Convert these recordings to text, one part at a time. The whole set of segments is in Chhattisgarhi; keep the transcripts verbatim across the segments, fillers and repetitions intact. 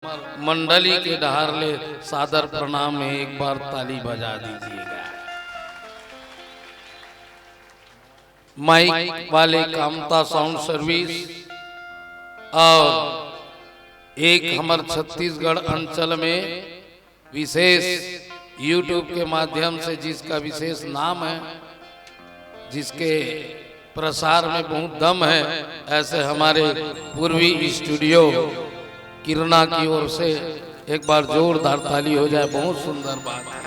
मंडली के डहार ले सादर प्रणाम हे, एक बार ताली बजा दीजिएगा। माइक वाले कामता साउंड सर्विस और एक हमर छत्तीसगढ़ अंचल में विशेष YouTube के माध्यम से जिसका विशेष नाम है, जिसके प्रसार में बहुत दम है, ऐसे हमारे पूर्वी स्टूडियो किरना की ओर से एक बार जोरदार ताली हो जाए। बहुत सुंदर बात है।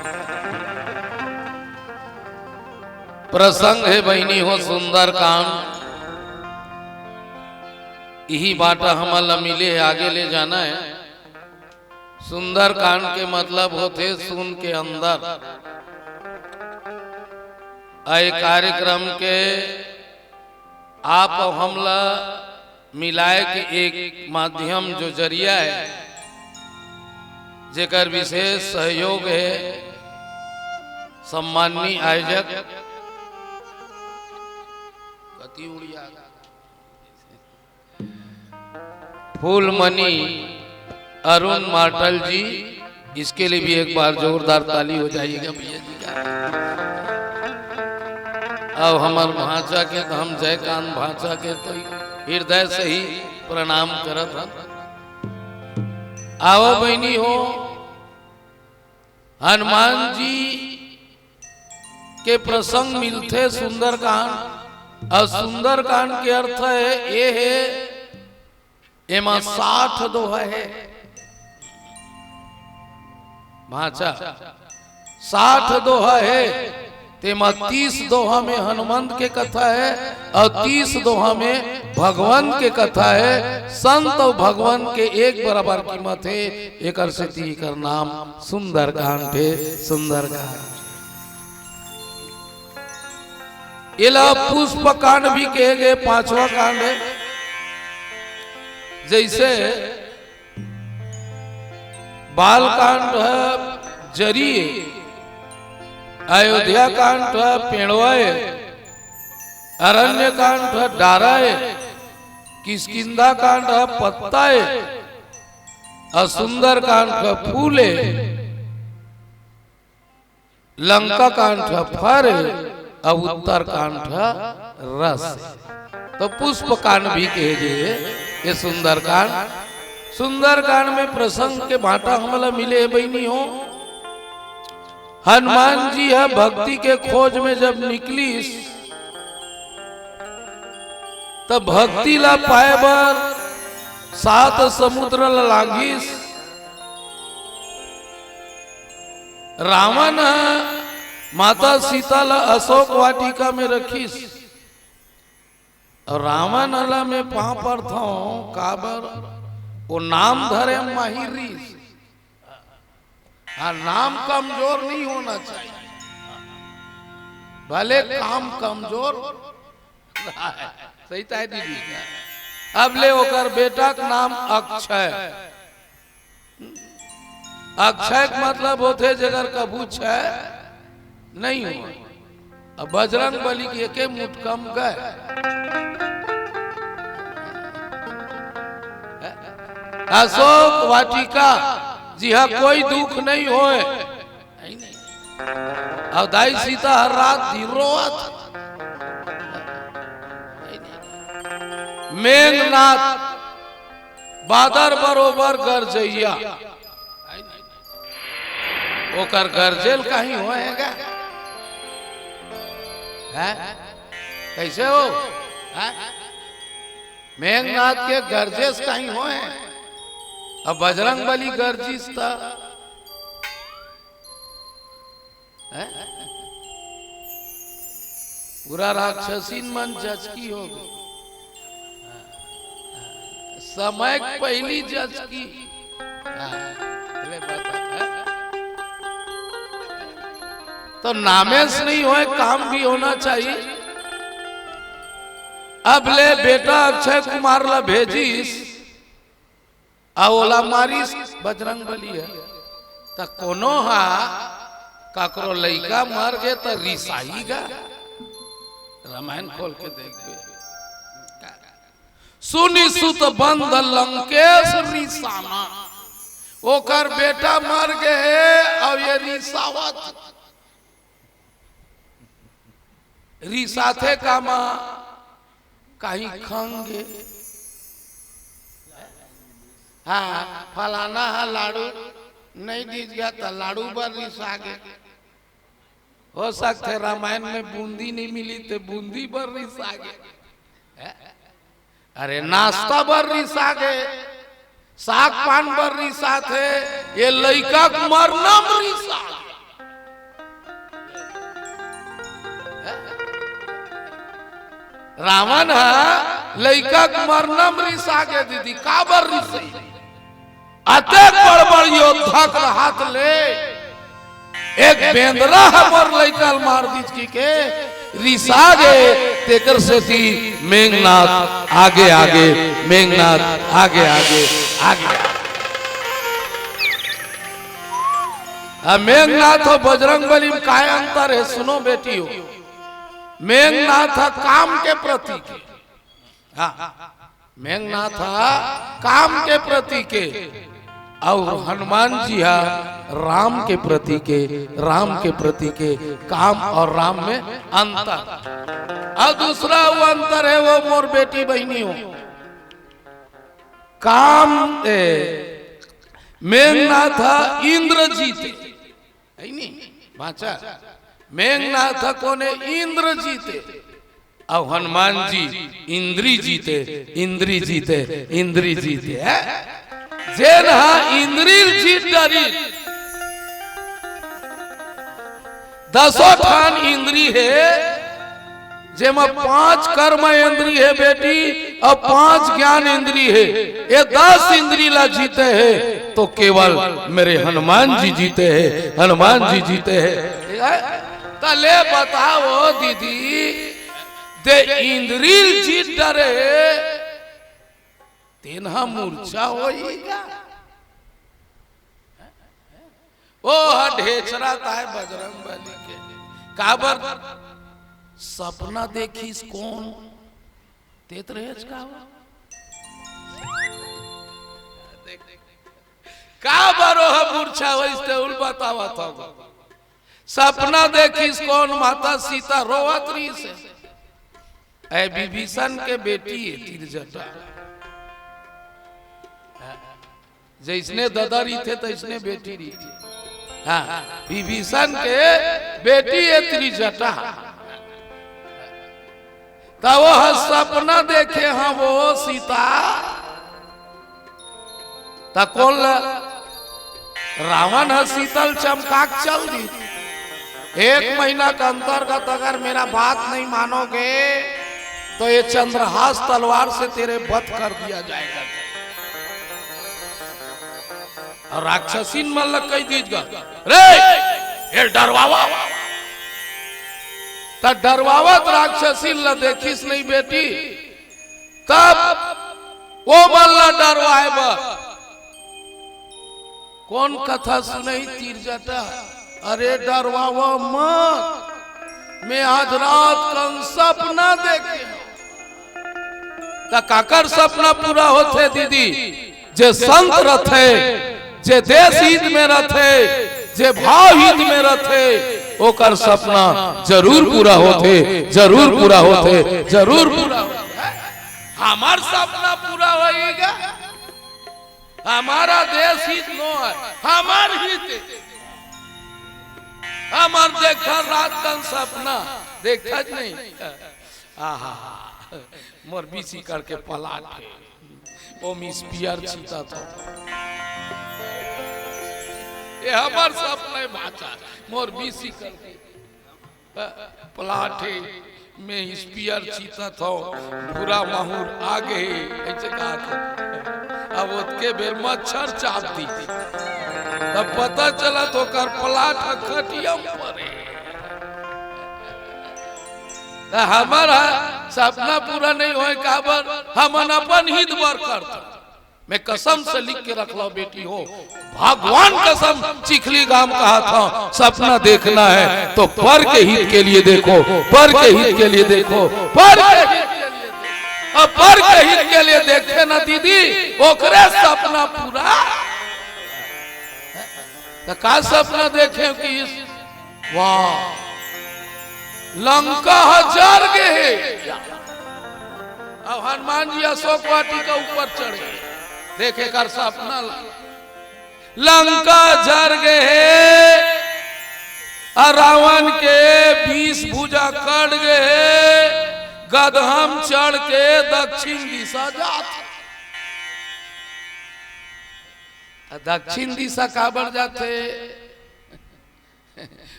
प्रसंग हे बहिनी हो सुंदरकांड, इही बाटा हमन ला मिले हे, आगे ले जाना है। सुंदरकांड के मतलब होथे सुन के अंदर। ए कार्यक्रम के आप अउ हमला मिलाए के एक माध्यम, जो जरिया है, जेकर विशेष सहयोग है सम्माननीय आयोजक कति उड़िया फूलमणि अरुण मार्टल जी, इसके लिए भी एक बार जोरदार ताली हो जाइएगा भैया जी का। अब हमर भांचा के तो हम जयकांत भांचा के तो हृदय से ही प्रणाम करत हन। आओ बहिनी हो, हनुमान जी के प्रसंग मिलथे सुंदरकांड, और सुंदरकांड के अर्थ है ये है, एमा साठ दोहा है। भांचा, साठ दोहा है, तेमा तीस दोहा में हनुमंत के कथा है और तीस दोहा में भगवंत के कथा है। संत और भगवंत के एक बराबर कीमत है, एकर सेती एकर नाम सुंदरकांड है। सुंदरकांड एला पुष्प कांड भी कहे गए, पांचवा कांड है। जैसे बाल कांड है जरिए, अयोध्या कांड है पेड़वाए, अरण्य कांड है डाराए, किष्किंधा कांड है पत्ताए, और सुंदर कांड है फूले। लंका कांड ह फर हे, अउ उत्तर कांड ह रस हे। तो पुष्प कांड भी कहे जे हे, ये सुंदर कांड। सुंदर कांड में प्रसंग के भांटा हमला मिले हे बहिनी हो। हनुमान जी ह भक्ति के खोज में जब निकलिस, त भक्ति ला पाए बर सात समुद्र ला लांघिस। रावण ह माता सीता ला अशोक वाटिका में रखिस। अउ रावण ला मैं पांव परथंव, काबर वो नाम धरे माहिर रिहिस। हाँ, नाम कमजोर नहीं होना चाहिए, भले काम कमजोर रहे। सही ताय दीदी। अब ले ओकर बेटा के नाम अक्षय। अक्षय के मतलब होथे जेकर कभू क्षय नहीं हो। अब बजरंग बली के एके मुठ कम गए। अशोक वाटिका जिहा कोई दुख नहीं होए। अउ दाई सीता हर रात दिन रोवत। मेघनाथ बादर बरोबर गरजइया। ओकर गरजेल कहीं होए हे का? हैं? कैसे हो? हैं? मेघनाथ के गरजेस कहीं होए? अब बजरंग बली गरजिस त, हैं? पूरा राक्षसीन मन जचकी हो गई। समय के पहली जचकी। हाँ, ले बता, हैं? तो नामेस नहीं होए, काम भी होना चाहिए। अब ले बेटा अक्षय कुमार ला भेजिस, अउ ओला मारिस बजरंग बली ह। त कोनो हा काकरो लइका मर गे त रिसाही गा। रामायण खोल के देखबे। सुनि सुत बंद लंकेश रिसाना। ओकर बेटा मर गे हे, अउ ये रिसावत, रिसाथे का माँ, कहीं खंगे। हाँ, फलाना हा लाड़ू नहीं दीज गया, त लाड़ू बर रिसा गे। हो सकथे रामायण में बूंदी नहीं मिली, ते बूंदी बर रिसा गे। हैं? अरे, नाश्ता बर रिसा गे, साग पान बर रिसाथे, ये लइका के मरना म रिसा गे। रावण ह लइका के मरना म रिसा गे दीदी, काबर रिसई? अतेक बड़-बड़ योद्धा के रहत ले एक बेंदरा ह मोर लइका ल मार दीस कहिके रिसा गे, तेकर सेती मेघनाथ आगे आगे, मेघनाथ आगे आगे, आगे आगे। अब मेघनाथ अउ बजरंग बली म काय अंतर हे, सुनो बेटी हो। मेघनाथ ह काम के प्रतीक हे। हाँ, मेघनाथ ह काम के प्रतीक हे, अउ हनुमान जी ह राम के प्रतीक हे, राम के प्रतीक हे, काम अउ राम में अंतर। अउ दूसरा वो अंतर हे, वो मोर बेटी बहिनी हो, काम, ए, मेघनाथ ह इंद्र जीत हे, हे नी? बाचा, मेघनाथ ह कोन हे? इंद्र जीत हे। अउ हनुमान जी इंद्री जीत हे, इंद्री जीत हे, इंद्री जीत हे, हैं? जेन ह इंद्री ल जीत डरिस, दसों ठान इंद्री हे, जेमा पांच कर्म इंद्री हे बेटी, अउ पांच ज्ञान इंद्री हे। ये दस इंद्री ला जीते हे, तो केवल मेरे हनुमान जी जीते हे, हनुमान जी जीते हे। ठीक हे? त ले बताओ दीदी, दे इंद्री ल जीत डरे, तेन ह मूर्छा होही गा। ओ ह ढेचरा ताय बजरंग बली के। काबर? सपना देखिस कोन? तेत रहेच का हो? काबर ओ ह मूर्छा होइस ते उल बतावत हो। सपना देखिस कोन? माता सीता रोवत रहिस हे। ए विभीषण के बेटी हे तिरजटा। जइसने ददा रहिथे, तइसने बेटी रहिथे। हाँ, विभीषण के बेटी हे तिरजटा। त ओ ह सपना देखे ह वो सीता। त कोन ल रावण ह सीता ल चमका के चल दिस। एक महीना के अंतर्गत अगर मेरा बात नहीं मानोगे तो ये चंद्रहास तलवार से तेरे वध कर दिया जाएगा। अउ राक्षसीन मन ल कहि दिस गा, रे, ये डरवावा। त डरवावत राक्षसीन ल देखिस नहीं बेटी, तब ओ मन ला डरवाए बर कोन कथा सुनही? तिरजटा। अरे डरवावा मत, मैं आज रात कन सपना देखे हंव। त काकर सपना पूरा होथे दीदी? जे संत रथे, जे देश हित में रथे, जे भाव हित में रथे, ओकर सपना जरूर पूरा होथे, जरूर पूरा होथे, जरूर पूरा होथे। हमर सपना पूरा होही गा। हमारा देश हित नो हे, हमर हित। हमर देखा रात कन सपना, देखा नहीं। आहा, मोर बीस एकड़ के प्लाट हे, ओम स्पीयर छींचत हंव। ये हमर सपना हे बाचा, मोर बीस एकड़ के प्लाट हे, मैं स्पीयर छींचत हंव, भूरा माहुर आ गे हे, अइसे कहा था। अब ओतके बेर मच्छर चाब दिस, तब पता चलत ओकर प्लाट ह खटिया म परे। त हमर ह सपना पूरा नहीं होय, काबर? हमन अपन हित बर करथन। मैं कसम से लिख के रख लंव बेटी हो, भगवान कसम, चिखली गांव कहा था, सपना देखना है तो पर के हित के लिए देखो, पर के हित के लिए देखो, पर के हित के लिए देखो। अब पर के हित के लिए देखे ना दीदी, ओकरे सपना पूरा। त का सपना देखे कि इस, वाह, लंका ह जर गे हे। अब हनुमान जी अशोक वाटिका ऊपर चढ़ गे, देखे कर सपना ला। लंका जर गे हे, अउ रावण के बीस भुजा कट गे हे, गदहा म चढ़ के दक्षिण दिशा जात हे। अउ दक्षिण दिशा काबर जाथे?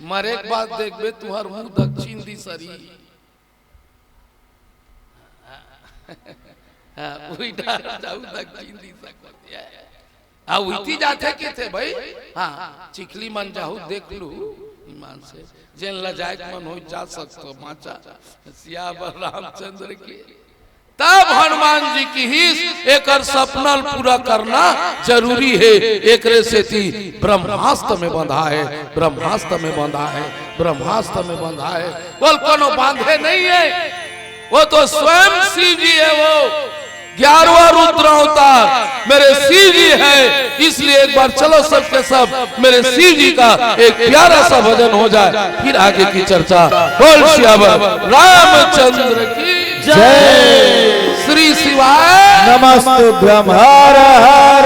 मरे के बाद देखबे, तुहर मुंह दक्षिण दिशा रही। हाँ, उही डार जाहू दक्षिण दिशा कोती। हाँ, उहिती जाथे कथे भाई। हाँ, चिखली मन जाहू, देख लू ईमान से। जेन ला जाए के मन होही, जा सकथो, बाँचा। सियावर रामचंद्र के। तब हनुमान जी किहिस, एकर सपना ल पूरा करना जरूरी हे। एकरे सेती ब्रह्मास्त्र में बंधा हे, ब्रह्मास्त्र में बंधा हे, ब्रह्मास्त्र में बंधा हे। बोल, कोनो बांधे नहीं है, वो तो स्वयं शिव जी है, वो ग्यारहवाँ रुद्र अवतार मेरे शिव जी है। इसलिए एक बार चलो सबके सब मेरे शिव जी का एक प्यारा सा भजन हो जाए, फिर आगे की चर्चा। बोल सियावर रामचंद्र की जय। श्री शिवाय। नमस्तुभ्यं हर हर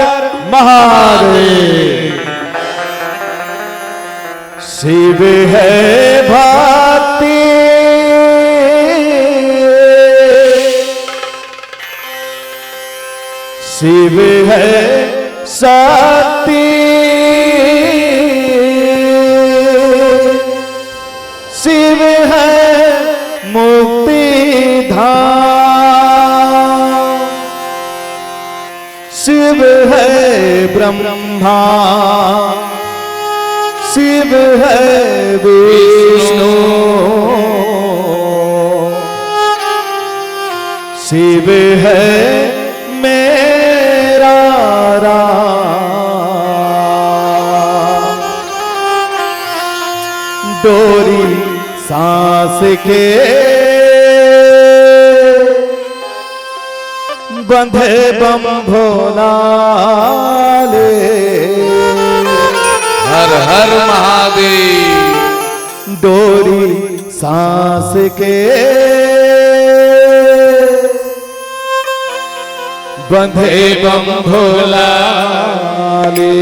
महादेव। शिव है भाती, शिव है शक्ति, शिव है मुक्ति धाम। शिव है ब्रह्मा, शिव है विष्णु, शिव है मेरा राम। डोरी सांस के बंधे बम भोला ले। हर हर महादेव। डोरी सांस के बंधे बम भोला ले।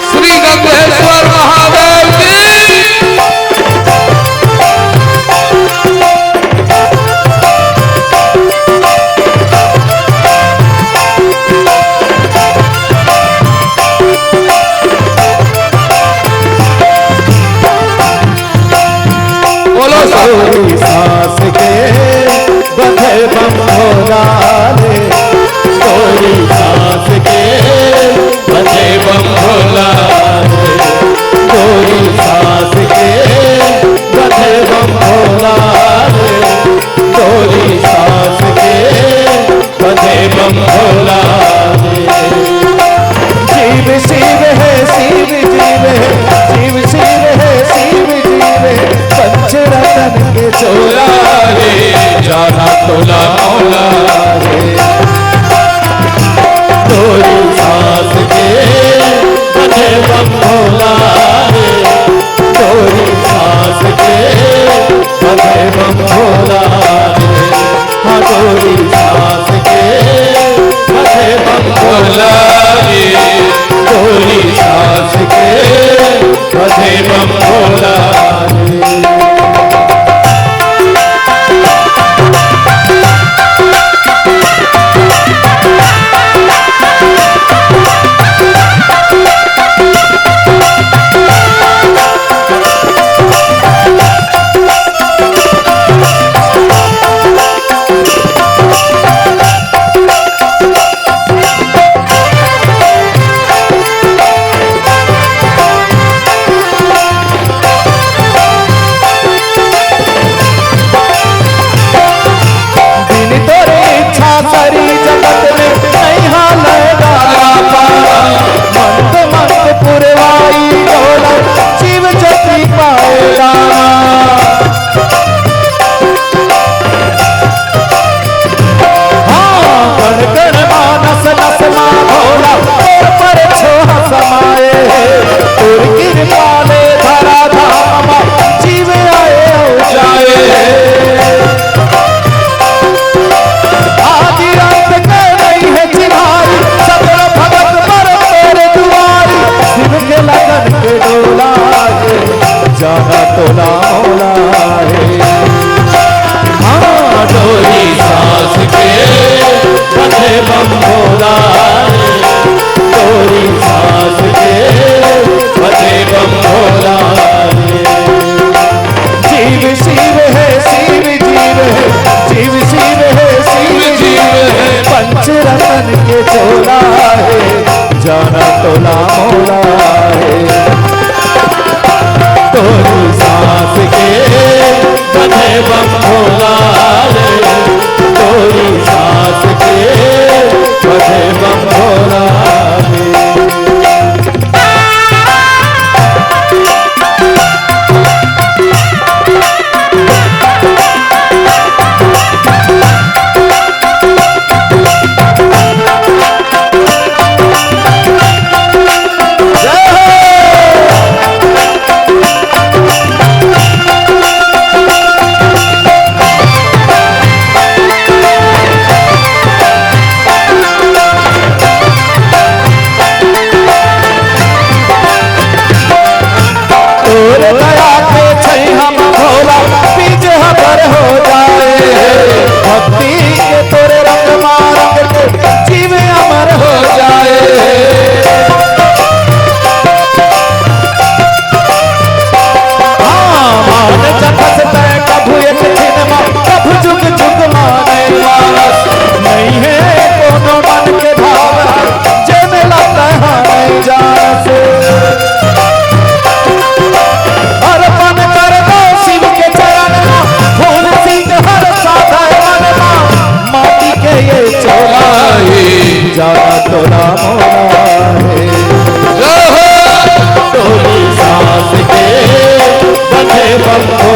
श्री गंगेश्वर महादेव की। बोलो साधु। डोरी सांस के बंधे बम भोला रे, डोरी सांस के बंधे बम भोला रे, डोरी सांस के बंधे बम भोला रे, डोरी सांस के बंधे बम भोला रे। जीव शिव है, शिव जीव है, जीव शिव है, शिव जीव है। पंच रतन के चोला रे, जाना तोला मौला रे। डोरी सांस के बंधे बम भोला रे, डोरी सांस के बंधे बम भोला रे। हाँ, डोरी सांस के बंधे बम भोला रे, डोरी सांस के बंधे बम भोला रे। चोराई जाना तोरा मोरा हे। रहो टोली सास के बंधे बंधे